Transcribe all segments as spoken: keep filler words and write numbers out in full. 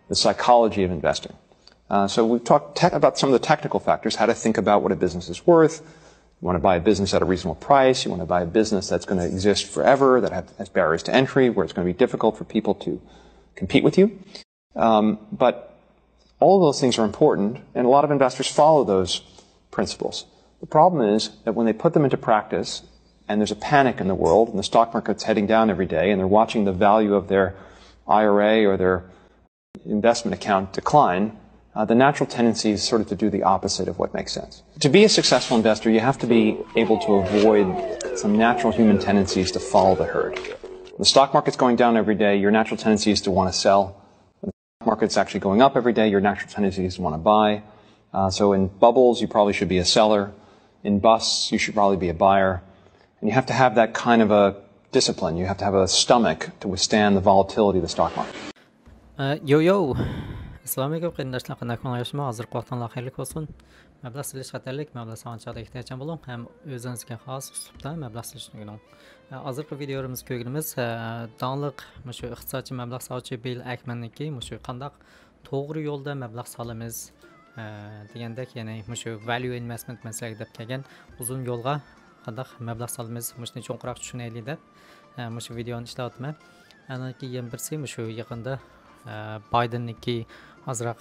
the psychology of investing. Uh, so we've talked tech about some of the technical factors, how to think about what a business is worth. You want to buy a business at a reasonable price. You want to buy a business that's going to exist forever, that have, has barriers to entry, where it's going to be difficult for people to compete with you. Um, but all of those things are important, and a lot of investors follow those principles. The problem is that when they put them into practice, and there's a panic in the world, and the stock market's heading down every day, and they're watching the value of their I R A or their investment account decline, uh, the natural tendency is sort of to do the opposite of what makes sense. To be a successful investor, you have to be able to avoid some natural human tendencies to follow the herd. When the stock market's going down every day, your natural tendency is to want to sell. When the stock market's actually going up every day, your natural tendency is to want to buy. Uh, so in bubbles, you probably should be a seller. In busts, you should probably be a buyer. And you have to have that kind of a discipline. You have to have a stomach to withstand the volatility of the stock market. يو يو. ئەسسالامۇ ئەلەيكۇم قېرىنداشلار، قانداق كۆڭلىڭىز ياخشىمۇ؟ ھازىرقى ۋاقتىڭلار خەيرلىك بولسۇن. مەبلەغ سېلىش خەتەرلىك، مەبلەغ سالغان چاغدا ئېھتىياتچان بولۇڭ ھەم ئۆزىڭىزگە خاس ئۇسلۇبتا مەبلەغ سېلىشنى ئۆگىنىڭ. ھازىرقى ۋىدىيومىز كۆرگىنىمىز داڭلىق مۇشۇ ئىقتىسادچى، مەبلەغ سالغۇچى بىل ئەكمەننىڭكى مۇشۇ قانداق توغرا يولدا مەبلەغ سالىمىز دېگەندەك، يەنى مۇشۇ ۋەليۇ ئىنۋېستمېنت مەسىلىگە دەپ كەلگەن ئۇزۇن يولغا قانداق مەبلەغ سالىمىز، مۇشۇنى چوڭقۇراق چۈشىنەيلى دەپ مۇشۇ ۋىدىيونى ئىشلەۋاتىمەن. ئاندىن كېيىن يەنە بىرسى مۇشۇ يېقىندا بايدېننىڭكى ئازراق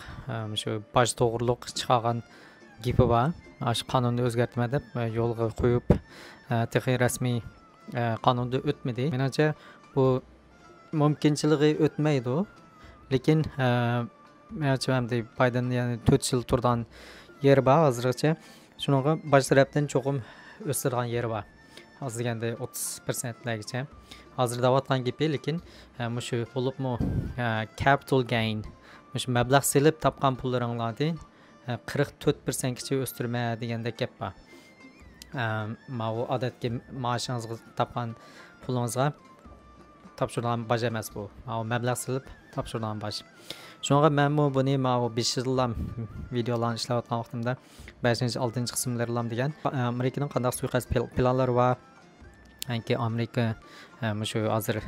مۇشۇ باج توغرۇلۇق چىقارغان گېپى بار. ئاشۇ قانۇننى ئۆزگەرتىمەن دەپ يولغا قويۇپ، تېخى رەسمىي قانۇندا ئۆتمىدى. مېنىڭچە بۇ مۇمكىنچىلىكى ئۆتمەيدۇ. لېكىن مېنىڭچە ئەمدى بايدېن يەنە تۆت يىل تۇرىدىغان يېرى بار ھازىرغىچە. شۇنىڭغا باج تەرەپتىن چوقۇم ئۆستۈرىدىغان يېرى بار. ئاز دېگەندە ئوتتۇز پىرسەنتلەرگىچە. ھازىر دەۋاتقان گېپى، لېكىن مۇشۇ بولۇپمۇ كەپىتال گەين، مۇشۇ مەبلەغ سېلىپ تاپقان پۇللىرىڭلاردىن قىرىق تۆت پىرسەنتكىچە ئۆستۈرمە دېگەندەك گەپ بار. ماۋۇ ئادەتتىكى مائاشىڭىزغا تاپقان پۇلىڭىزغا تاپشۇرىدىغان باج ئەمەس بۇ. ماۋۇ مەبلەغ سېلىپ تاپشۇرىدىغان باج. شۇڭا مەنمۇ بۇنى ماۋۇ بېشىدىلا ۋىدىيولارنى ئىشلەۋاتقان ۋاقتىمدا بەشىنچى، ئالتىنچى قىسىملىرىلا دېگەن ئامېرىكىنىڭ قانداق سۇيىقەست پىل-، پىلانلىرى بار. چۈنكى ئامېرىكا مۇشۇ ھازىر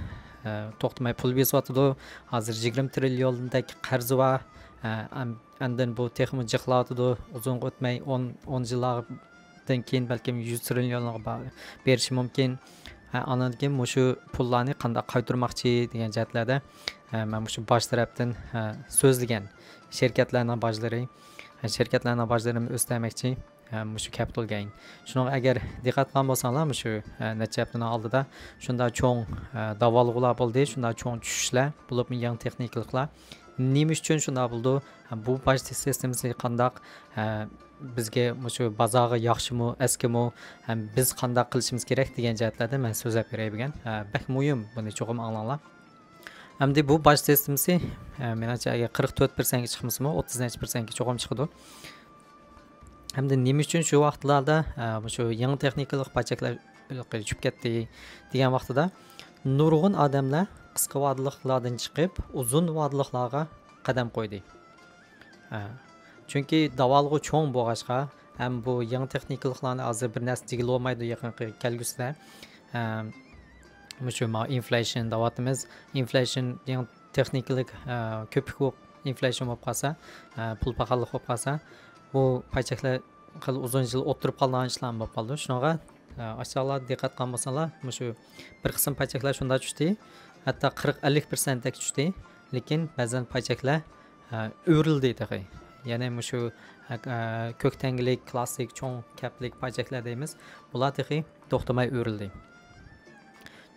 توختىماي پۇل بېسىۋاتىدۇ. ھازىر يىگىرمە تىرىليوندەك قەرزى بار. ئەم-، ئاندىن بۇ تېخىمۇ جىقلاۋاتىدۇ. ئۇزۇنغا ئۆتمەي ئون، ئون يىللاردىن كېيىن بەلكىم يۈز تىرىليونغا با-، بېرىشى مۇمكىن. ھە، ئاندىن كېيىن مۇشۇ پۇللارنى قانداق قايتۇرماقچى دېگەن جەھەتلەردە، ھە، مەن مۇشۇ باج تەرەپتىن، ھە، سۆزلىگەن شىركەتلەرنىڭ باجلىرى، ھە، شىركەتلەرنىڭ باجلىرىنى ئۆستۈرمەكچى، ھە، مۇشۇ كەپىتال گەين. شۇنىڭغا ئەگەر دىققەت قىلغان بولساڭلار، مۇشۇ، ھە، نەچچە ھەپتىنىڭ ئالدىدا شۇنداق چوڭ، ھە، داۋالغۇلار بولدى، شۇنداق چوڭ چۈشۈشلەر، بولۇپمۇ يېڭى تېخنىكىلىقلار. نېمە ئۈچۈن شۇنداق بولىدۇ؟ بۇ باج سىستېمىسى قانداق؟ بىزگە مۇشۇ بازارغا ياخشىمۇ، ئەسكىمۇ؟ ھەم بىز قانداق قىلىشىمىز كېرەك دېگەن جەھەتلەردە مەن سۆزلەپ بېرەي بۈگۈن. بەك مۇھىم، بۇنى چوقۇم ئاڭلاڭلار. ئەمدى بۇ باج سىستېمىسى، مېنىڭچە، ئەگەر قىرىق تۆت پىرسەنتكە چىقمىسىمۇ، ئوتتۇز نەچچە پىرسەنتكە چوقۇم چىقىدۇ. ھەمدە نېمە ئۈچۈن شۇ ۋاقىتلاردا، ئە، مۇشۇ يېڭى تېخنىكىلىق پاچاكلار چۈشۈپ كەتتى دېگەن ۋاقتىدا نۇرغۇن ئادەملەر قىسقا ۋادىلىقلاردىن چىقىپ، ئۇزۇن ۋادىلىقلارغا قەدەم قويدى. ئە، چۈنكى داۋالغۇ چوڭ بولغاچقا، ھەم بۇ يېڭى تېخنىكىلىقلارنى ھازىر بىر نەرسە دېگىلى بولمايدۇ يېقىنقى كەلگۈسىدە. ئە، مۇشۇ ما ئىنفليېيشن دەۋاتىمىز. ئىنفليېيشن يېڭى تېخنىكىلىق، ئە، كۆپۈك بولۇپ ئىنفليېيشن بولۇپ قالسا، ئە، پۇل پاخاللىق بولۇپ قالسا، بۇ پاچاكلار خېلى ئۇزۇن يىل ئولتۇرۇپ قالىدىغان ئىشلارمۇ بولۇپ قالىدۇ. شۇنىڭغا، ئە، ئاشۇ چاغلاردا دىققەت قىلغان بولساڭلار، مۇشۇ بىر قىسىم پاچاكلار شۇنداق چۈشتى، ھەتتا قىرىق، ئەللىك پىرسەنتتەك چۈشتى. لېكىن بەزەن پاچاكلار، ئە، ئۆرۈلدى تېخى. يەنى مۇشۇ، ئە، كۆك تەڭگىلىك، كلاسسىك، چوڭ كەپلىك پاچاكلار دەيمىز. بۇلار تېخى توختىماي ئۆرۈلدى.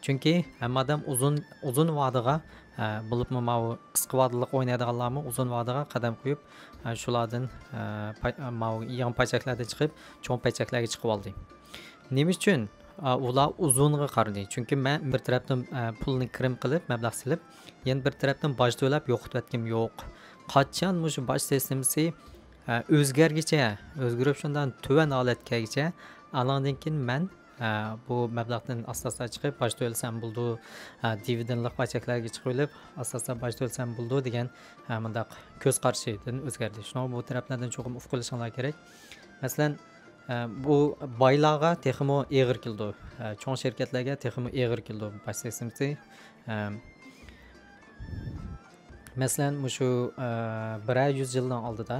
چۈنكى ھەممە ئادەم ئۇزۇن، ئۇزۇن ۋادىغا، ئە، بولۇپمۇ ماۋۇ قىسقا ۋادىلىق ئوينايدىغانلارمۇ ئۇزۇن ۋادىغا قەدەم قويۇپ، ئە، شۇلاردىن، ئە، پا-، ماۋۇ يېڭى پاچاكلاردىن چىقىپ، چوڭ پاچاكلارغا چىقىۋالدى. نېمە ئۈچۈن؟ ئە، ئۇلار ئۇزۇنغا قارىدى. چۈنكى مەن بىر تەرەپتىن، ئە، پۇلنى كىرىم قىلىپ، مەبلەغ سېلىپ، يەنە بىر تەرەپتىن باج تۆلەپ يوقىتىۋەتكىنىم يوق. قاچان مۇشۇ باج سىستېمىسى، ئە، ئۆزگەرگىچە، ئۆزگىرىپ شۇنداق تۆۋەن ھالەتكە كەلگىچە، ئانىڭدىن كېيىن مەن ئە، بۇ مەبلەغدىن ئاستا-ئاستا چىقىپ، باج تۆلىسەم بولىدۇ، ئە، دىۋىدېندلىق پاچاكلارغا چىقىۋېلىپ، ئاستا-ئاستا باج تۆلىسەم بولىدۇ دېگەن، ئە، مۇنداق كۆز قارىشىدىن ئۆزگەردى. شۇڭا بۇ تەرەپلەردىن چوقۇم ئۇقۇپ قېلىشىڭلار كېرەك. مەسىلەن، ئە، بۇ بايلارغا تېخىمۇ ئېغىر كېلىدۇ. ئە، چوڭ شىركەتلەرگە تېخىمۇ ئېغىر كېلىدۇ باج سىستېمىسى. ئە، مەسىلەن، مۇشۇ، ئە، بىرەر يۈز يىلنىڭ ئالدىدا،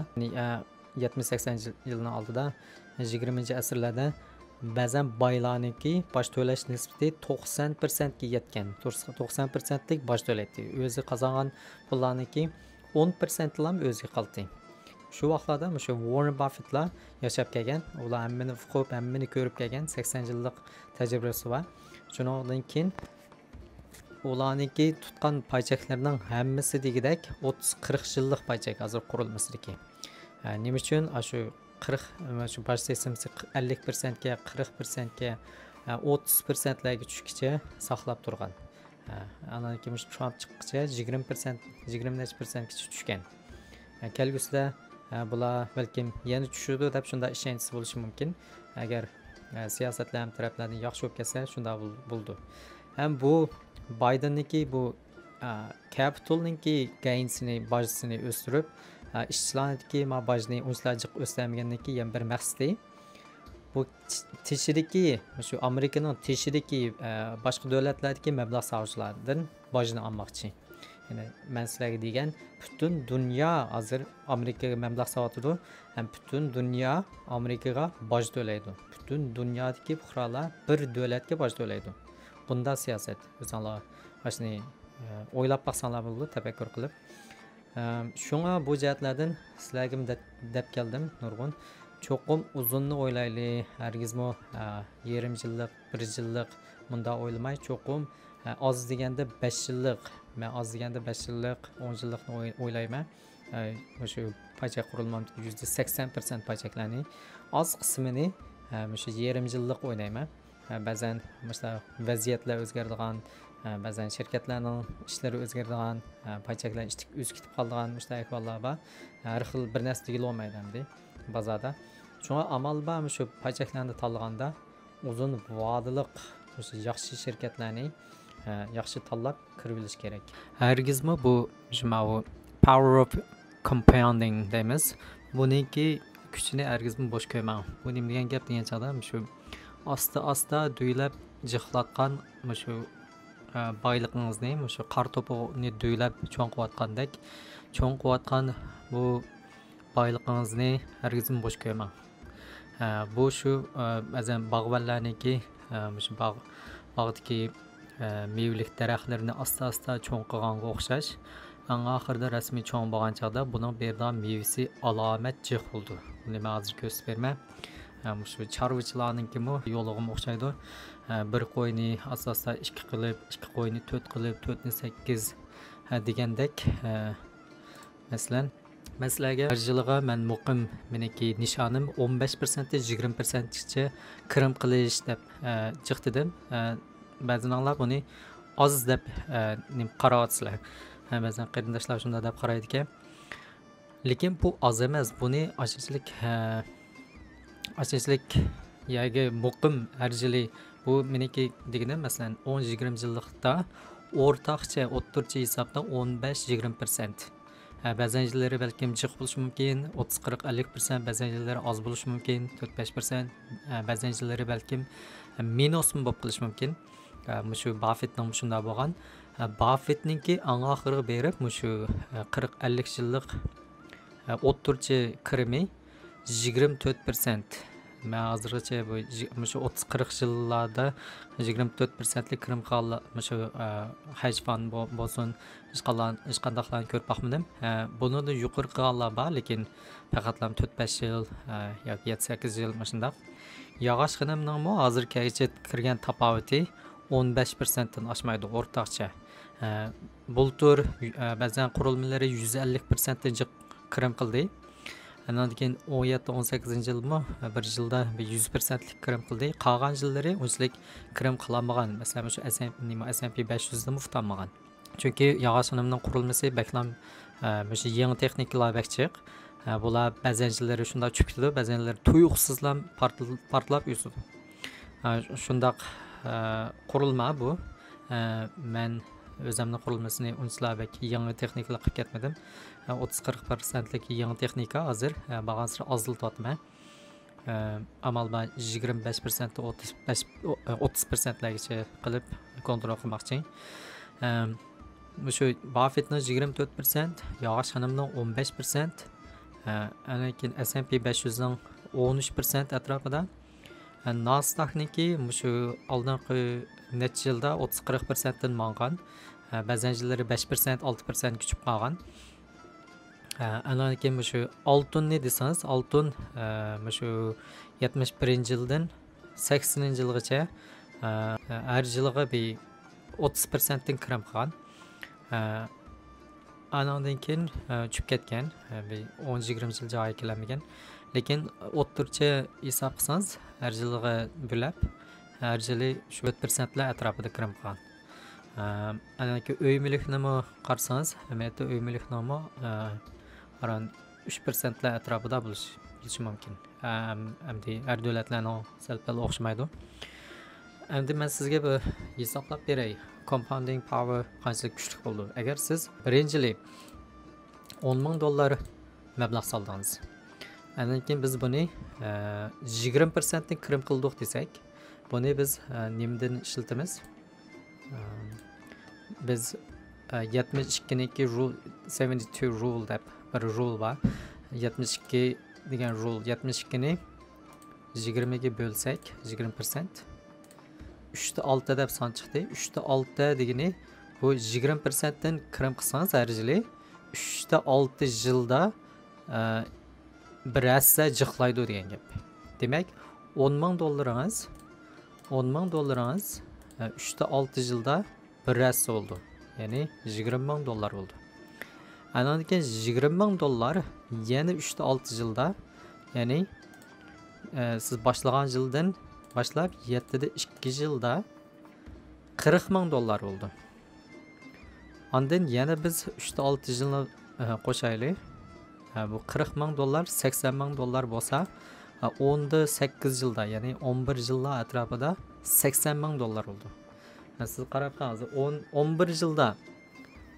يەتمىش سەكسەن يىل-، يىلنىڭ ئالدىدا، يىگىرمىنچى ئەسىرلەردە بەزەن بايلارنىڭكى باج تۆلەش نىسبىتى توقسان پىرسەنتكە يەتكەن. توقسان پىرسەنتلىك باج تۆلەيتتى. ئۆزى قازانغان پۇللارنىڭكى ئون پىرسەنتلام ئۆزىگە قالتى. شۇ ۋاقىتلاردا مۇشۇ ۋاررېن باففېتلار ياشاپ كەلگەن. ئۇلار ھەممىنى ئۇقۇپ، ھەممىنى كۆرۈپ كەلگەن، سەكسەن يىللىق تەجرىبىسى بار. شۇنىڭدىن كېيىن ئۇلارنىڭكى تۇتقان پاي چەكلىرىنىڭ ھەممىسى دېگۈدەك ئوتتۇز قىرىق يىللىق پاي چەك ھازىر قۇرۇلمىسىدىكى. ھە، نېمە ئۈچۈن ئاشۇ قىرىق، شۇ باج سىستېمىسى ئەللىك پىرسەنتكە، قىرىق پىرسەنتكە، ھە، ئوتتۇز پىرسەنتلەرگە چۈشكىچە ساقلاپ تۇرغان. ھە، ئاندىن كېيىن مۇشۇ ترامپ چىققىچە يىگىرمە پىرسەنت، يىگىرمە نەچچە پىرسەنتكىچە چۈشكەن. ھە، كەلگۈسىدە، ھە، بۇلار بەلكىم يەنە چۈشىدۇ دەپ شۇنداق ئىشەنچىسى بولۇشى مۇمكىن. ئەگەر، ھە، سىياسەتلەر ھەممە تەرەپلەردىن ياخشى بولۇپ كەتسە، شۇنداق بول-، بولىدۇ. ھەم بۇ بايدېننىڭكى بۇ، ھە، كەپىتالنىڭكى گەينسىنى، باجىسىنى ئۆستۈرۈپ، ھە، ئىشچىلارنىڭكى ما باجنى ئۇنچىلا جىق ئۆستۈرمىگەننىڭكى يەنە بىر مەقسىتى، بۇ تېشىدىكى، مۇشۇ ئامېرىكىنىڭ تېشىدىكى، ئە، باشقا دۆلەتلەردىكى مەبلەغ سالغۇچىلاردىن باجنى ئالماقچى. يەنى مەن سىلەرگە دېگەن، پۈتۈن دۇنيا ھازىر ئامېرىكىغا مەبلەغ سالىۋاتىدۇ. ھەم پۈتۈن دۇنيا ئامېرىكىغا باج تۆلەيدۇ. پۈتۈن دۇنيادىكى پۇقرالار بىر دۆلەتكە باج تۆلەيدۇ. بۇنداق سىياسەت. ئۆزۈڭلار مانا شۇنى، ئە، ئويلاپ باقساڭلار بولىدۇ، تەپەككۇر قىلىپ. ئەم، شۇڭا بۇ جەھەتلەردىن سىلەرگىمۇ دەپ، دەپ كەلدىم، نۇرغۇن. چوقۇم ئۇزۇننى ئويلايلى، ھەرگىزمۇ، ئە، يېرىم يىللىق، بىر يىللىق مۇنداق ئويلىماي، چوقۇم، ئە، ئاز دېگەندە بەش يىللىق، مەن ئاز دېگەندە بەش يىللىق، ئون يىللىقنى ئوي-، ئويلايمەن. ئە، مۇشۇ پاي چەك قۇرۇلمامدىكى يۈزدە سەكسەن پىرسەنت پاي چەكلەرنى، ئاز قىسمىنى، ئە، مۇشۇ يېرىم يىللىق ئوينايمەن. ھە، بەزەن مۇشۇنداق ۋەزىيەتلەر ئۆزگەرىدىغان، ھە، بەزەن شىركەتلەرنىڭ ئىشلىرى ئۆزگىرىدىغان، ھە، پاي چەكلەر ئىشتىك ئۈزۈپ كېتىپ قالىدىغان مۇشۇنداق ئەھۋاللار بار. ھە، ھەر خىل بىر نەرسە دېگىلى بولمايدۇ ئەمدى بازاردا. شۇڭا ئامال بار مۇشۇ پاي چەكلەرنى تاللىغاندا ئۇزۇن ۋادىلىق مۇشۇ ياخشى شىركەتلەرنى، ھە، ياخشى تاللاپ كىرىۋېلىش كېرەك. ھەرگىزمۇ بۇ، مۇشۇ ماۋۇ power of compounding دەيمىز. بۇنىڭكى كۈچىنى ھەرگىزمۇ بوش كۆرمەڭ. بۇ نېمە دېگەن گەپ دېگەن چاغدا، مۇشۇ ئاستا-ئاستا دۈيلەپ جىقلاتقان مۇشۇ، ئە، بايلىقىڭىزنى، مۇشۇ قار توپىنى دۈيلەپ چوڭ قىلىۋاتقاندەك، چوڭ قىلىۋاتقان بۇ بايلىقىڭىزنى ھەرگىزمۇ بوش كۆرمەڭ. ئە، بۇ شۇ، ئە، بەزەن باغۋەنلەرنىڭكى، ئە، مۇشۇ باغ، باغدىكى، ئە، مېۋىلىك دەرەخلىرىنى ئاستا-ئاستا چوڭ قىلغانغا ئوخشاش. ئەڭ ئاخىرىدا رەسمىي چوڭ بولغان چاغدا بۇنىڭ بېرىدىغان مېۋىسى ئالامەت جىق بولىدۇ. بۇنى مەن ھازىر كۆرسىتىپ بېرىمەن. ئە، مۇشۇ چارۋىچىلارنىڭكىمۇ يولىغىمۇ ئوخشايدۇ. ئە، بىر قوينى ئاستا-ئاستا ئىككى قىلىپ، ئىككى قوينى تۆت قىلىپ، تۆتنى سەككىز، ئە، دېگەندەك، ئە، مەسىلەن، مەن سىلەرگە ھەر يىلىغا مەن مۇقىم، مېنىڭكى نىشانىم ئون بەش پىرسەنتتىن يىگىرمە پىرسەنتكىچە كىرىم قىلىش دەپ، ئە، جىق دېدىم. ئە، بەزىلەر بۇنى ئاز دەپ، ئە، نېمە قاراۋاتىسىلەر. ئە، بەزەن قېرىنداشلار شۇنداق دەپ قارايدىكەن. لېكىن بۇ ئاز ئەمەس. بۇنى ئاشۇنچىلىك، ئە، ئاشۇنچىلىك يەرگە مۇقىم ھەر يىلى، بۇ مېنىڭكى دېگىنىم، مەسىلەن، ئون يىگىرمە يىللىقتا ئورتاقچە، ئوتتۇرىچە ھېسابتا ئون بەش يىگىرمە پىرسەنت. ھە، بەزەن يىللىرى بەلكىم جىق بولۇشى مۇمكىن، ئوتتۇز، قىرىق، ئەللىك پىرسەنت، بەزەن يىللىرى ئاز بولۇشى مۇمكىن، تۆت، بەش پىرسەنت، ھە، بەزەن يىللىرى بەلكىم، ھە، مىنۇسمۇ بولۇپ قېلىشى مۇمكىن. ھە، مۇشۇ باففېتنىڭ شۇنداق بولغان. ھە، باففېتنىڭكى ئەڭ ئاخىرىغا بېرىپ مۇشۇ، ھە، قىرىق، ئەللىك يىللىق، ھە، ئوتتۇرىچە كىرىمى يىگىرمە تۆت پىرسەنت. مەن ھازىرغىچە بۇ يىگ-، مۇشۇ ئوتتۇز، قىرىق يىللاردا يىگىرمە تۆت پىرسەنتلىك كىرىم قىلغانلار، مۇشۇ، ئە، ھېج فاند بو-، بولسۇن، ھېچقانداق، ھېچقانداقلارنى كۆرۈپ باقمىدىم. ئە، بۇنىڭدىن يۇقىرى قىلغانلار بار، لېكىن پەقەتلا تۆت، بەش يىل، ئە، ياكى يەتتە، سەككىز يىل مۇشۇنداق. ياغاچ خېنىمنىڭمۇ ھازىرغىچە كىرگەن تاپاۋىتى ئون بەش پىرسەنتتىن ئاشمايدۇ ئورتاقچە. ئە، بۇلتۇر، ئە، بەزەن قۇرۇلمىلىرى يۈز ئەللىك پىرسەنتتىن جىق كىرىم قىلدى. ئاندىن كېيىن ئون يەتتە، ئون سەككىزىنچى يىلمۇ بىر يىلدا بىر يۈز پىرسەنتلىك كىرىم قىلدى. قالغان يىللىرى ئۇنچىلىك كىرىم قىلالمىغان. مەسىلەن، مۇشۇ ئەس ئەم، نېمە، ئەس ئەم پى بەش يۈزدىمۇ ئۇتالمىغان. چۈنكى ياغاچ خېنىمنىڭ قۇرۇلمىسى بەكلا، ئە، مۇشۇ يېڭى تېخنىكىلار بەك جىق. ئە، بۇلار بەزەن يىللىرى شۇنداق چۈشۈپ كېتىدۇ، بەزەن يىللىرى تۇيۇقسىزلا پارتل-، پارتلاپ ئۆسىدۇ. ئە، شۇنداق، ئە، قۇرۇلما بۇ. ئە، مەن ئۆزۈمنىڭ قۇرۇلمىسىنى ئۇنچىلا بەك يېڭى تېخنىكىلار قىلىپ كەتمىدىم. ئە، ئوتتۇز، قىرىق پىرسەنتلىك يېڭى تېخنىكا ھازىر، ئە، بارغانسېرى ئازلىتىۋاتىمەن. ئە، ئامال بار يىگىرمە بەش پىرسەنت، ئوتتۇز بەش، ئوتتۇز پىرسەنتلەرگىچە قىلىپ كونترول قىلماقچى. ئە، مۇشۇ باففېتنىڭ يىگىرمە تۆت پىرسەنت، ياغاچ خانىمنىڭ ئون بەش پىرسەنت، ئە، ئاندىن كېيىن S&P بەش يۈزنىڭ ئون ئۈچ پىرسەنت ئەتراپىدا، ئە، ناسداكنىڭكى مۇشۇ ئالدىنقى نەچچە يىلدا ئوتتۇز قىرىق پىرسەنتتىن ماڭغان، ئە، بەزەن يىللىرى بەش پىرسەنت، ئالتە پىرسەنت كۈچۈپ قالغان. ئە، ئاندىن كېيىن مۇشۇ ئالتۇننى دېسىڭىز، ئالتۇن، ئە، مۇشۇ يەتمىش بىرىنچى يىلدىن سەكسىنىنچى يىلغىچە، ئە، ھەر يىلىغا بىر ئوتتۇز پىرسەنتتىن كىرىم قىلغان. ئە، ئانىڭدىن كېيىن، ئە، چۈشۈپ كەتكەن، ئە، بىر ئون يىگىرمە يىل جايىغا كېلەلمىگەن. لېكىن ئوتتۇرىچە ھېساب قىلسىڭىز، ھەر يىلغا بۆلەپ، ھەر يىلى شۇ تۆت پىرسەنتلەر ئەتراپىدا كىرىم قىلغان. ئە، ئاندىن كېيىن ئۆي مۈلۈكنىمۇ قارىسىڭىز، ئەمەلىيەتتە ئۆي مۈلۈكنىڭمۇ، ئە، ئاران ئۈچ پىرسەنتلەر ئەتراپىدا بولۇش، بولۇشى مۇمكىن. ئەم-، ئەمدى ھەر دۆلەتلەرنىڭ سەل-پەل ئوخشىمايدۇ. ئەمدى مەن سىزگە بىر ھېسابلاپ بېرەي، كومپاوندىنگ پاۋېر قانچىلىك كۈچلۈك بولىدۇ. ئەگەر سىز بىرىنچى يىلى ئون مىڭ دوللار مەبلەغ سالدىڭىز، ئاندىن كېيىن بىز بۇنى، ئە، يىگىرمە پىرسەنتتىن كىرىم قىلدۇق دېسەك، بۇنى بىز، ئە، نېمىدىن ئىشلىتىمىز؟ ئە، بىز، ئە، يەتمىش ئىككىنىڭكى رۇل، سەۋەنتى تۇ رۇل دەپ بىر رۇل بار. يەتمىش ئىككى دېگەن رۇل، يەتمىش ئىككىنى يىگىرمىگە بۆلسەك، يىگىرمە پىرسەنت، ئۈچتە ئالتە دەپ سان چىقتى. ئۈچتە ئالتە دېگىنى، بۇ يىگىرمە پىرسەنتتىن كىرىم قىلسىڭىز ھەر يىلى، ئۈچتە ئالتە يىلدا، ئە، بىر ھەسسە جىقلايدۇ دېگەن گەپ. دېمەك، ئون مىڭ دوللىرىڭىز، ئون مىڭ دوللىرىڭىز، ئە، ئۈچتە ئالتە يىلدا بىر ھەسسە بولىدۇ. يەنى يىگىرمە مىڭ دوللار بولىدۇ. ئاندىن كېيىن يىگىرمە مىڭ دوللار يەنە ئۈچتە ئالتە يىلدا، يەنى، ئە، سىز باشلىغان يىلدىن باشلاپ يەتتىدە ئىككى يىلدا قىرىق مىڭ دوللار بولىدۇ. ئاندىن يەنە بىز ئۈچتە ئالتە يىلنى، ئە، قوشايلى. ئە، بۇ قىرىق مىڭ دوللار، سەكسەن مىڭ دوللار بولسا، ئە، ئوندا سەككىز يىلدا، يەنى ئون بىر يىللار ئەتراپىدا سەكسەن مىڭ دوللار بولىدۇ. ئە، سىز قاراپ بېقىڭ، ھازىر ئون، ئون بىر يىلدا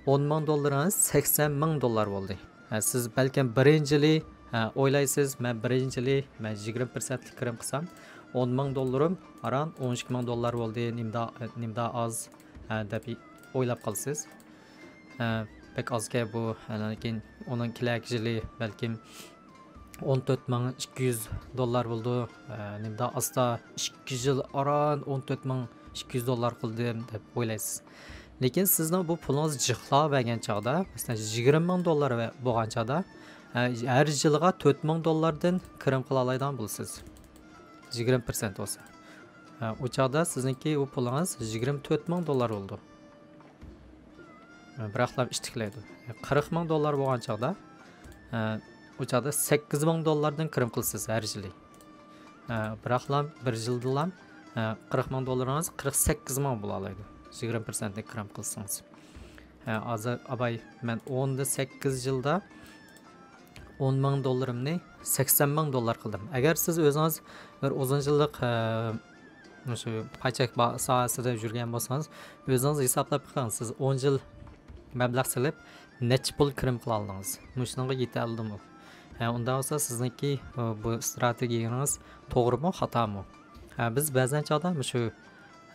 ئون مىڭ دوللىرىڭىز سەكسەن مىڭ دوللار بولدى. ئە، سىز بەلكىم بىرىنچى يىلى، ئە، ئويلايسىز، مەن بىرىنچى يىلى مەن يىگىرمە پىرسەنتلىك كىرىم قىلسام، ئون مىڭ دوللىرىم ئاران ئون ئىككى مىڭ دوللار بولدى، نېمىدا، نېمىدا ئاز، ئە، دەپ ئويلاپ قالىسىز. ئە، بەك ئازكەن بۇ. ئاندىن كېيىن ئۇنىڭ كېلەركى يىلى بەلكىم ئون تۆت مىڭ ئىككى يۈز دوللار بولىدۇ. ئە، نېمىدا ئاستا ئىككى يىل ئاران ئون تۆت مىڭ ئىككى يۈز دوللار قىلدىم دەپ ئويلايسىز. لېكىن سىزنىڭ بۇ پۇلىڭىز جىقلاۋەرگەن چاغدا، مەسىلەن، يىگىرمە مىڭ دوللار ۋە-، بولغان چاغدا، ئە، ھەر يىلىغا تۆت مىڭ دوللاردىن كىرىم قىلالايدىغان بولىسىز. يىگىرمە پىرسەنت بولسا. ئە، ئۇ چاغدا سىزنىڭكى ئۇ پۇلىڭىز يىگىرمە تۆت مىڭ دوللار بولىدۇ. بىراقلا ئىتتىكلەيدۇ. قىرىق مىڭ دوللار بولغان چاغدا، ئە، ئۇ چاغدا سەككىز مىڭ دوللاردىن كىرىم قىلىسىز ھەر يىلى. ئە، بىراقلا بىر يىلدىلا، ئە، قىرىق مىڭ دوللىرىڭىز قىرىق سەككىز مىڭ بولالايدۇ، يىگىرمە پىرسەنتنى كىرىم قىلسىڭىز. ئە، ھازىر ئاباي، مەن ئوندا سەككىز يىلدا ئون مىڭ دوللىرىمنى سەكسەن مىڭ دوللار قىلدىم. ئەگەر سىز ئۆزىڭىز بىر ئۇزۇن يىللىق، ئە، مۇشۇ پايچەك با-، ساھەسىدە يۈرگەن بولسىڭىز، ئۆزىڭىز ھېسابلاپ بېقىڭ، سىز ئون يىل مەبلەغ سېلىپ نەچچە پۇل كىرىم قىلالدىڭىز؟ مۇشۇنىڭغا يېتەلدىمۇ؟ ھە، ئۇنداق بولسا سىزنىڭكى، ئە، بۇ ئىستراتېگىيەڭىز توغرىمۇ، خاتامۇ؟ ھە، بىز بەزەن چاغدا مۇشۇ،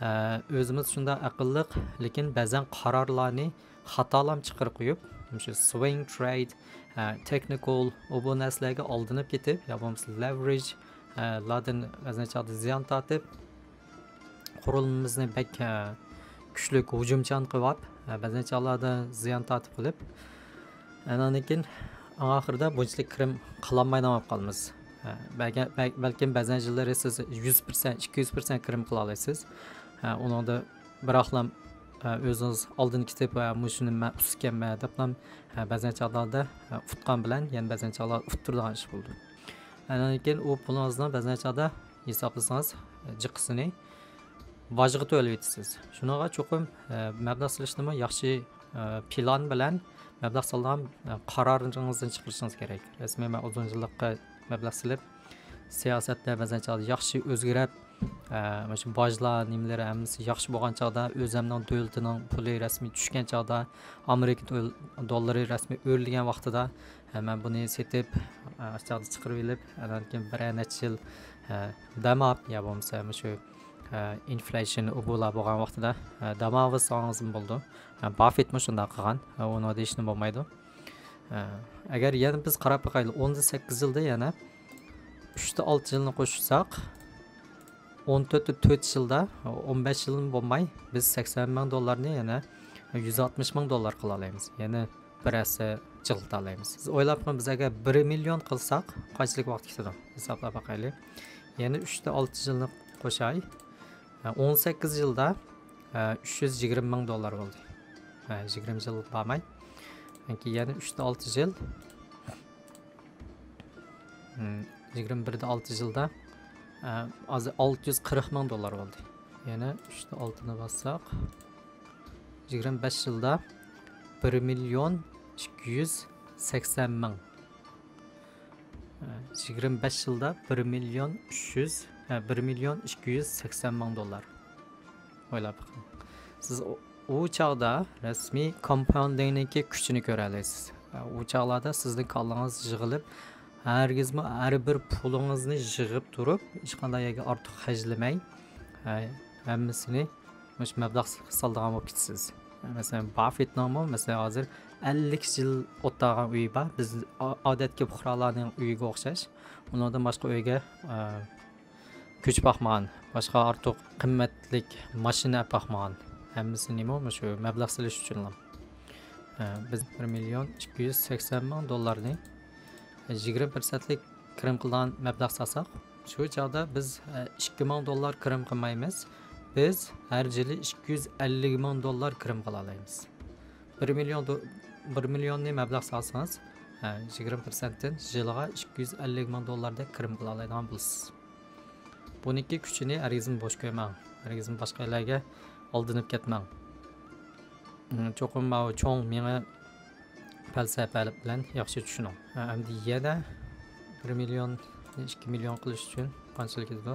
ئە، ئۆزىمىز شۇنداق ئەقىللىق، لېكىن بەزەن قارارلارنى خاتالام چىقىرىپ قويۇپ، مۇشۇ سۋىڭ ترېيد، ئە، تېكنىكال، ئۇ بۇ نەرسىلەرگە ئالدىنىپ كېتىپ، يا بولمىسا لېۋېرېج، ئە، لاردىن بەزەن چاغدا زىيان تارتىپ، قۇرۇلمىمىزنى بەك، ئە، كۈچلۈك ھۇجۇمچان قىلىۋاپ، ئە، بەزەن چاغلاردا زىيان تارتىپ قېلىپ، ئاندىن كېيىن ئەڭ ئاخىرىدا بۇنچىلىك كىرىم قىلالمايدىغان بولۇپ قالىمىز. ئە، بەلكى، بەل-، بەلكىم بەزەن يىللىرى سىز يۈز پىرسەنت، ئىككى يۈز پىرسەنت كىرىم قىلالايسىز. ئە، ئۇنىڭدا بىراقلا، ئە، ئۆزىڭىز ئالدىن كېتىپ، ئە، مۇشۇنى مەن ئۇتسىكەنمەن دەپلا، ئە، بەزەن چاغلاردا، ئە، ئۇتقان بىلەن يەنە بەزەن چاغلاردا ئۇتتۇرىدىغان ئىش بولىدۇ. ئاندىن كېيىن ئۇ پۇلىڭىزنىڭ بەزەن چاغدا ھېسابلىسىڭىز، جىقىسىنى باجغا تۆلەۋېتىسىز. شۇنىڭغا چوقۇم، ئە، مەبلەغ سېلىشنىمۇ ياخشى، ئە، پىلان بىلەن مەبلەغ سالىدىغان، ئە، قارارىڭىزدىن چىقىرىشىڭىز كېرەك. رەسمىي مەن ئۇزۇن يىللىققا مەبلەغ سېلىپ، سىياسەتلەر بەزەن چاغدا ياخشى ئۆزگىرىپ، ئە، مۇشۇ باجلار، نېمىلىرى ھەممىسى ياخشى بولغان چاغدا، ئۆزەمنىڭ دۆلىتىنىڭ پۇلى رەسمىي چۈشكەن چاغدا، ئامېرىكا دول-، دوللىرى رەسمىي ئۆرلىگەن ۋاقتىدا، ھە، مەن بۇنى سېتىپ، ئاشۇ چاغدا چىقىرىۋېلىپ، ئاندىن كېيىن بىرەر نەچچە يىل، ھە، دەم ئاپ، يا بولمىسا مۇشۇ، ئىنفليېيشن ئۇ بۇلار بولغان ۋاقتىدا دەمالغا سالسىڭىزمۇ بولىدۇ. باففېتمۇ شۇنداق قىلغان، ئۇنىڭدا ھېچنېمە بولمايدۇ. ئەگەر يەنە بىز قاراپ باقايلى، ئوندا سەككىز يىلدا يەنە ئۈچتە ئالتە يىلنى قوشساق، ئون تۆتتە تۆت يىلدا، ئون بەش يىلمۇ بولماي، بىز سەكسەن مىڭ دوللارنى يەنە يۈز ئاتمىش مىڭ دوللار قىلالايمىز. يەنە بىر ھەسسە جىقلىتالايمىز. سىز ئويلاپ بېقىڭ، بىز ئەگەر بىر مىليون قىلساق، قانچىلىك ۋاقىت كېتىدۇ؟ ھېسابلاپ باقايلى. يەنە ئۈچتە ئالتە يىلنى قوشاي. ئون سەككىز يىلدا ئۈچ يۈز يىگىرمە مىڭ دوللار بولدى. يىگىرمە يىل بارماي. يەنە ئۈچتە ئالتە يىل. يىگىرمە بىردە ئالتە يىلدا ھازىر ئالتە يۈز قىرىق مىڭ دوللار بولدى. يەنە ئۈچتە ئالتىنى باسساق، يىگىرمە بەش يىلدا بىر مىليون ئىككى يۈز سەكسەن مىڭ. يىگىرمە بەش يىلدا بىر مىليون ئۈچ يۈز، بىر مىليون ئىككى يۈز سەكسەن مىڭ دوللار. ئويلاپ بېقىڭ. سىز ئۇ، ئۇ چاغدا رەسمىي كومپاوندىنگنىڭكى كۈچىنى كۆرەلەيسىز. ئۇ چاغلاردا سىزنىڭ كاللىڭىز يىغىلىپ، ھەرگىزمۇ ھەر بىر پۇلىڭىزنى يىغىپ تۇرۇپ، ھېچقانداق يەرگە ئارتۇق خەجلىمەي، ھەممىسىنى مۇشۇ مەبلەغ سالىدىغان بولۇپ كېتىسىز. مەسىلەن، باففېتنىڭمۇ، مەسىلەن، ھازىر ئەللىك يىل ئولتۇرغان ئۆيى بار. بىز ئا-، ئادەتتىكى پۇقرالارنىڭ ئۆيىگە ئوخشاش. ئۇنىڭدىن باشقا ئۆيگە، ئە، كۆچۈپ باقمىغان، باشقا ئارتۇق قىممەتلىك ماشىنا ئەپ باقمىغان. ھەممىسى نېمە؟ مۇشۇ مەبلەغ سېلىش ئۈچۈنلا. ئە، بىز بىر مىليون ئىككى يۈز سەكسەن مىڭ دوللارنى يىگىرمە پىرسەنتلىك كىرىم قىلىدىغان مەبلەغ سالساق، شۇ چاغدا بىز، ئە، ئىككى مىڭ دوللار كىرىم قىلمايمىز. بىز ھەر يىلى ئىككى يۈز ئەللىك مىڭ دوللار كىرىم قىلالايمىز. بىر مىليون دو-، بىر مىليوننى مەبلەغ سالسىڭىز، ھە، يىگىرمە پىرسەنتتىن يىلىغا ئىككى يۈز ئەللىك مىڭ دوللاردەك كىرىم قىلالايدىغان بولىسىز. بۇنىڭكى كۈچىنى ھەرگىزمۇ بوش قويماڭ. ھەرگىزمۇ باشقا يەرلەرگە ئالدىنىپ كەتمەڭ. چوقۇم ماۋۇ چوڭ مېڭە پەلسەپە بىلەن ياخشى چۈشىنىڭ. ھە، ئەمدى يەنە بىر مىليون، ئىككى مىليون قىلىش ئۈچۈن قانچىلىك كېتىدۇ؟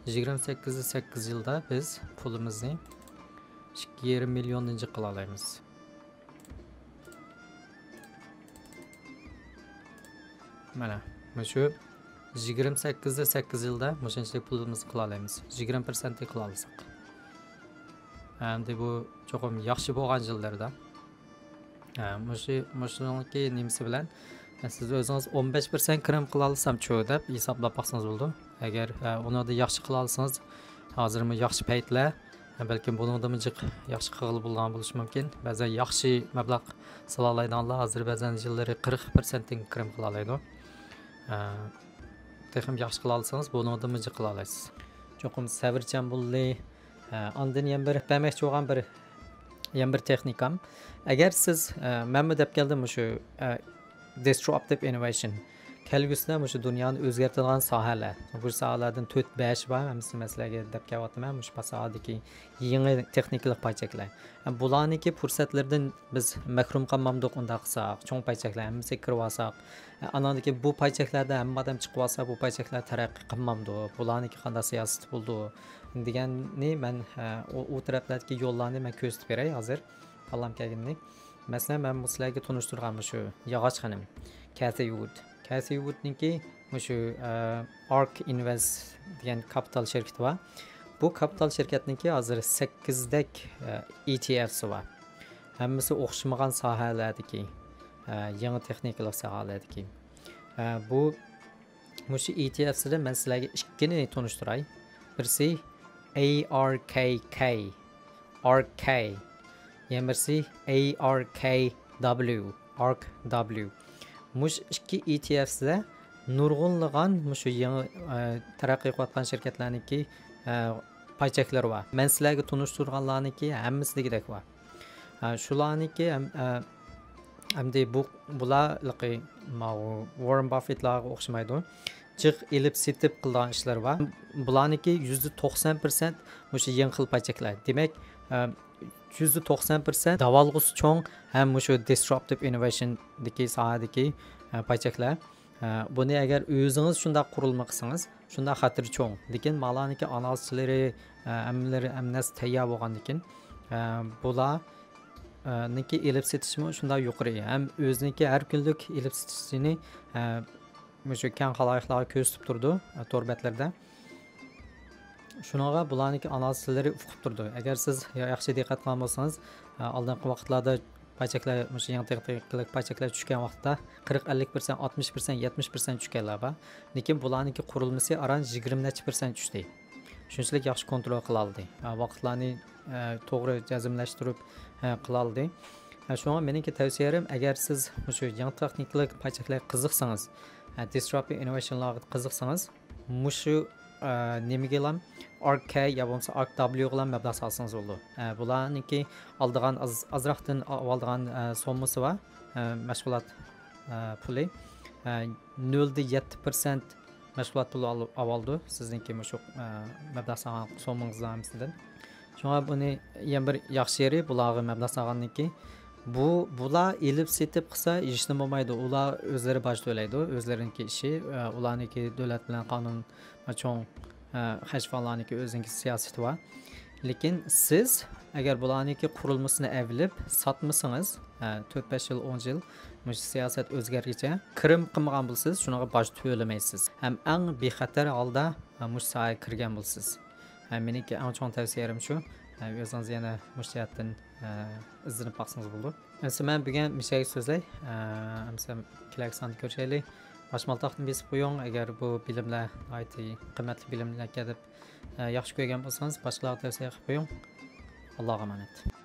يىگىرمە سەككىز، سەككىز يىلدا بىز پۇلىمىزنى ئىككى يېرىم مىليوندىن جىق قىلالايمىز. مانا، مۇشۇ يىگىرمە سەككىز، سەككىز يىلدا مۇشۇنچىلىك پۇلىمىزنى قىلالايمىز. يىگىرمە پىرسەنتنى قىلالىساق. ئەمدى بۇ چوقۇم ياخشى بولغان يىللىرىدا. ھە، مۇشۇ، مۇشۇنىڭكى نېمىسى بىلەن، ھە، سىز ئۆزىڭىز ئون بەش پىرسەنت كىرىم قىلالىسامچۇ دەپ ھېسابلاپ باقسىڭىز بولىدۇ. ئەگەر، ھە، ئۇنىڭدا ياخشى قىلالىسىڭىز، ھازىرمۇ ياخشى پەيتلەر، ھە، بەلكىم بۇنىڭدىمۇ جىق ياخشى قىلغىلى بولىدىغان بولۇشى مۇمكىن. بەزەن ياخشى مەبلەغ سالالايدىغانلار ھازىر بەزەن يىللىرى قىرىق پىرسەنتتىن كىرىم قىلالايدۇ. ھە، تېخىمۇ ياخشى قىلالىسىڭىز، بۇنىڭدىنمۇ جىق قىلالايسىز. چوقۇم سەۋرچان بولۇڭ. ھە، ئاندىن يەنە بىر بەرمەكچى بولغان بىر، يەنە بىر تېخنىكام. ئەگەر سىز، ئە، مەنمۇ دەپ كەلدىم مۇشۇ، ئە، disruptive innovation. كەلگۈسىدە مۇشۇ دۇنيانى ئۆزگەرتىدىغان ساھەلەر. بۇ ساھەلەردىن تۆت، بەش بار، ھەممىسىنى مەسىلەرگە دەپ كەلۋاتىمەن. مۇشۇ بۇ ساھەدىكى يېڭى تېخنىكىلىق پايچەكلەر. ئە، بۇلارنىڭكى پۇرسەتلىرىدىن بىز مەھرۇم قالمامدۇق ئۇنداق قىلساق، چوڭ پايچەكلەر ھەممىسىگە كىرىۋالساق. ئە، ئاناندىكى بۇ پايچەكلەردە ھەممە ئادەم چىقىۋالسا، بۇ پايچەكلەر تەرەققىي قىلمامدۇ؟ بۇلارنىڭكى قانداق سىياسىتى بولىدۇ؟ دېگەننى مەن، ئە، ئۇ، ئۇ تەرەپلەردىكى يوللارنى مەن كۆرسىتىپ بېرەي ھازىر، كاللام كەلگىنىنى. مەسىلەن، مەن بۇ سىلەرگە تونۇشتۇرغان مۇشۇ ياغاچ خېنىم، كەسى ۋۇد. كەسى ۋۇدنىڭكى مۇشۇ، ئە، ئارك ئىنۋېست دېگەن كاپىتال شىركىتى بار. بۇ كاپىتال شىركەتنىڭكى ھازىر سەككىزدەك، ئە، ئى تى ئېفسى بار. ھەممىسى ئوخشىمىغان ساھەلەردىكى، ئە، يېڭى تېخنىكىلىق ساھەلەردىكى. ئە، بۇ مۇشۇ ئى تى ئېفسىدىن مەن سىلەرگە ئىككىنى تونۇشتۇراي. بىرسى ئەي ئار كەي كەي، ئارك كەي. يەنە بىرسى ئەي ئار كەي دابلىيۇ، ئارك دابلىيۇ. مۇشۇ ئىككى ئى تى ئېفسىدە نۇرغۇنلىغان مۇشۇ يېڭى، ئە، تەرەققىي قىلىۋاتقان شىركەتلەرنىڭكى، ئە، پايچەكلىرى بار. مەن سىلەرگە تونۇشتۇرغانلارنىڭكى ھەممىسى دېگۈدەك بار. ئە، شۇلارنىڭكى ھەم، ئە، ئەمدى بۇ، بۇلار ھېلىقى ماۋۇ ۋاررېن باففېتلارغا ئوخشىمايدۇ. جىق ئېلىپ سېتىپ قىلىدىغان ئىشلىرى بار. بۇلارنىڭكى يۈزدە توقسان پىرسەنت مۇشۇ يېڭى خىل پايچەكلەر. دېمەك، ئە، يۈزدە توقسان پىرسەنت داۋالغۇسى چوڭ ھەم مۇشۇ دىسراپتىپ ئىننوۋېيشندىكى ساھەدىكى، ئە، پايچەكلەر. ئە، بۇنى ئەگەر ئۆزىڭىز شۇنداق قۇرۇلما قىلسىڭىز، شۇنداق خەتىرى چوڭ. لېكىن مالارنىڭكى ئانالىزچىلىرى، ئە، ھەممىلىرى، ھەممە نەرسە تەييار بولغاندىكىن، ئە، بۇلار، ئە، نىڭكى ئېلىپ سېتىشمۇ شۇنداق يۇقىرى. ھەم ئۆزىنىڭكى ھەر كۈنلۈك ئېلىپ سېتىشىنى، ئە، مۇشۇ كەڭ خالايىقلارغا كۆرسىتىپ تۇرىدۇ، ئە، تور بەتلىرىدە. شۇنىڭغا بۇلارنىڭكى ئانالىزلىرى ئۇقۇپ تۇرىدۇ. ئەگەر سىز يا-، ياخشى دىققەت قىلغان بولساڭىز، ئە، ئالدىنقى ۋاقىتلاردا پاي چەكلەر، مۇشۇ يېڭى تېخنىكىلىق پاي چەكلەر چۈشكەن ۋاقىتتا قىرىق، ئەللىك پىرسەنت، ئاتمىش پىرسەنت، يەتمىش پىرسەنت چۈشكەنلەر بار. لېكىن بۇلارنىڭكى قۇرۇلمىسى ئاران يىگىرمە نەچچە پىرسەنت چۈشتى. شۇنچىلىك ياخشى كونترول قىلالىدى. ۋاقىتلارنى، ئە، توغرا جەزملەشتۈرۈپ، ئە، قىلالىدى. ئە، شۇڭا مېنىڭكى تەۋسىيەم، ئەگەر سىز مۇشۇ يېڭى تېخنىكىلىق پاي چەكلەرگە قىزىقسىڭىز، ئە، disruptive innovation لارغا قىزىقسىڭىز، مۇشۇ، ئە، نېمىگىلام، ئارك كەي يا بولمىسا ئارك دابليۇغىلام مەبلەغ سالسىڭىز بولىدۇ. ئە، بۇلارنىڭكى ئالىدىغان ئاز-، ئازراقتىن ئالىدىغان، ئە، سوممىسى بار، ئە، مەشغۇلات، ئە، پۇلى. ئە، نۆل دە يەتتە پىرسەنت مەشغۇلات پۇلى ئال-، ئاۋالىدۇ سىزنىڭكى مۇشۇ، ئە، مەبلەغ سالغان سوممىڭىزنىڭ ھەممىسىدىن. شۇڭا بۇنى يەنە بىر ياخشى يېرى، بۇلارغا مەبلەغ سالغاندىن كېيىن، بۇ، بۇلار ئېلىپ سېتىپ قىلسا ھېچنېمە بولمايدۇ. ئۇلار ئۆزلىرى باج تۆلەيدۇ، ئۆزلىرىنىڭكى ئىشى، ئە، ئۇلارنىڭكى دۆلەت بىلەن قانۇن چوڭ، ئە، خەجفانلارنىڭكى ئۆزىنىڭكى سىياسىتى بار. لېكىن سىز ئەگەر بۇلارنىڭكى قۇرۇلمىسىنى ئەۋلىپ ساتمىسىڭىز، ئە، تۆت، بەش يىل، ئون يىل مۇشۇ سىياسەت ئۆزگەرگىچە كىرىم قىلمىغان بولىسىز، شۇنىڭغا باج تۆلىمەيسىز. ھەم ئەڭ بىخەتەر ھالدا، ئە، مۇشۇ ساھەگە كىرگەن بولىسىز. ھە، مېنىڭكى ئەڭ چوڭ تەۋسىيەم شۇ. ھە، ئۆزىڭىز يەنە مۇشۇ جەھەتتىن، ھە، ئىزدىنىپ باقسىڭىز بولىدۇ. ئەمسە مەن بۈگۈن مۇشۇ يەرگە سۆزلەي. ھە، ئەمسە كېلەركى ساندا كۆرۈشەيلى. باشمالتاقنى بېسىپ قويۇڭ. ئەگەر بۇ بىلىملەر ناھايىتى قىممەتلىك بىلىملەركەن دەپ، ھە، ياخشى كۆرگەن بولسىڭىز، باشقىلارغا تەۋسىيە قىلىپ قويۇڭ. ئاللاغا ئامانەت.